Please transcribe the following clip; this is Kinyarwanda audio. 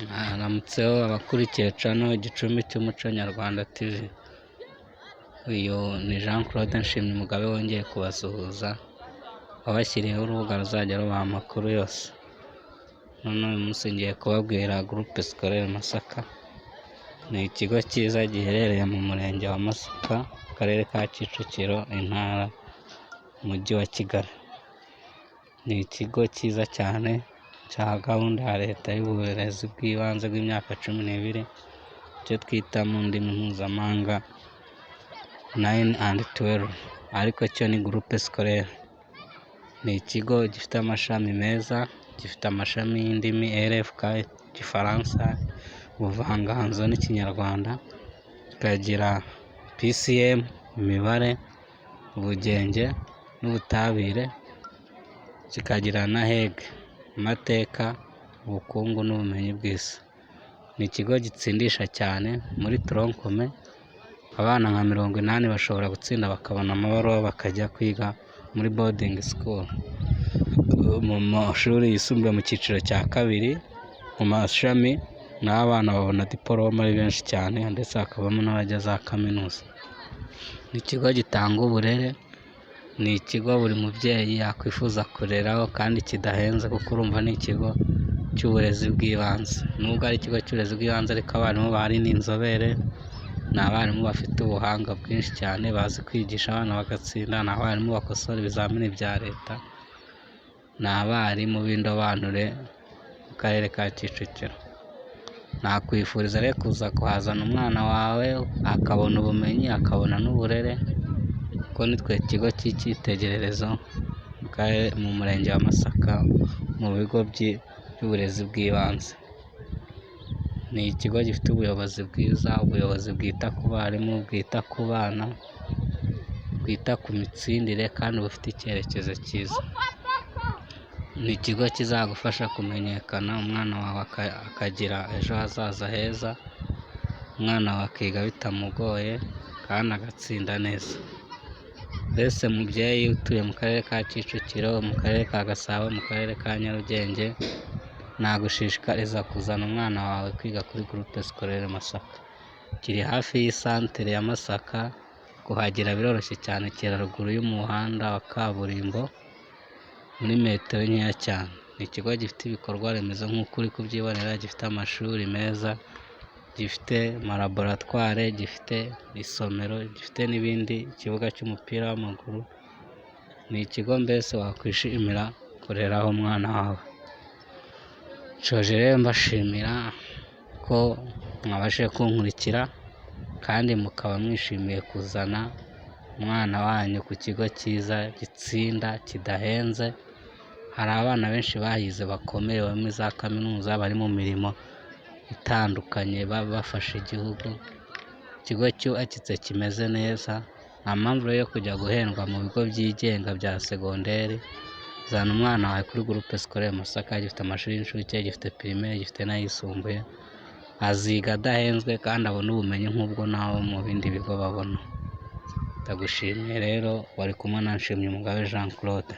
Mwaramutseho abakurikiye channel Igicumbi cy'Umuco Nyarwanda TV. Uyu ni Jean Claude Nshimyumugabe wongeye kubasuhuza, wabashyiriyeho urubuga ruzajya rubaha amakuru yose. None uyu munsi ngiye kubabwira Groupe Scolaire Masaka. Ni ikigo cyiza giherereye mu murenge wa Masaka, akarere ka Kicukiro, intara, umujyi wa Kigali. Ni ikigo cyiza cyane cya gahunda ya leta y'uburezi bw'ibanze bw'imyaka 12, icyo twita mu ndimi mpuzamahanga 9 and 12, ariko cyo ni Groupe Scolaire. Ni ikigo gifite amashami meza, gifite amashami y'indimi RFK, Igifaransa, ubuvanganzo n'Ikinyarwanda, kikagira PCM, imibare, ubugenge n'ubutabire, kikagira na HEG, amateka, ubukungu n'ubumenyi bw'isi. Ni ikigo gitsindisha cyane muri tronc commun, abana nka 80 bashobora gutsinda bakabona amabaruwa bakajya kwiga muri boarding school. Mu mashuri yisumbuye mu cyiciro cya kabiri, mu mashami naho abana babona diporome ari benshi cyane, ndetse hakabamo n'abajya za kaminuza. Ni ikigo gitanga uburere, ni ikigo buri mubyeyi yakwifuza kureraho kandi kidahenze, kuko urumva ni ikigo cy'uburezi bw'ibanze. Nubwo ari ikigo cy'uburezi bw'ibanze, ariko abarimu bahari ni inzobere, ni abarimu bafite ubuhanga bwinshi cyane, bazi kwigisha abana bagatsinda, ni abarimu bakosora ibizamini bya leta, ni abarimu b'indobanure mu karere ka Kicukiro. Nakwifuriza rero kuza kuhazana umwana wawe akabona ubumenyi, akabona n'uburere, kuko nitwe kigo cy'icyitegererezo mu murenge wa Masaka mu bigo by'uburezi bw'ibanze. Ni ikigo gifite ubuyobozi bwiza, ubuyobozi bwita ku barimu, bwita ku bana, bwita ku mitsindire kandi bufite icyerekezo cyiza. Ni ikigo kizagufasha kumenyekana, umwana wawe akagira ejo hazaza heza, umwana wawe akiga bitamugoye kandi agatsinda neza. Mbese mubyeyi utuye mu karere ka Kicukiro, mu karere ka Gasabo, mu karere ka Nyarugenge, nagushishikariza kuzana umwana wawe kwiga kuri Groupe Scolaire Masaka. Kiri hafi y'isantere ya Masaka, kuhagera biroroshye cyane, kiri haruguru y'umuhanda wa kaburimbo muri metero nkeya cyane. Ni ikigo gifite ibikorwa remezo nk'uko uri kubyibonera, gifite amashuri meza, gifite amalaboratware, gifite isomero, gifite n'ibindi, ikibuga cy'umupira w'amaguru, ni ikigo mbese wakwishimira kureraho umwana wawe. Nshoje rero mbashimira ko mwabashije kunkurikira kandi mukaba mwishimiye kuzana umwana wanyu ku kigo cyiza gitsinda kidahenze. Hari abana benshi bahize bakomeye bari muri za kaminuza, bari mu mirimo itandukanye bafasha igihugu. Ikigo cyubakitse kimeze neza, nta mpamvu rero yo kujya guhendwa mu bigo byigenga bya segonderi. Zana umwana wawe kuri Groupe Scolaire Masaka, gifite amashuri y'incuke, gifite primaire, gifite n'ayisumbuye, aziga adahenzwe kandi abone ubumenyi nk'ubwo n'abo mu bindi bigo babona. Ndagushimiye rero, wari kumwe na Nshimyumugabe Jean Claude.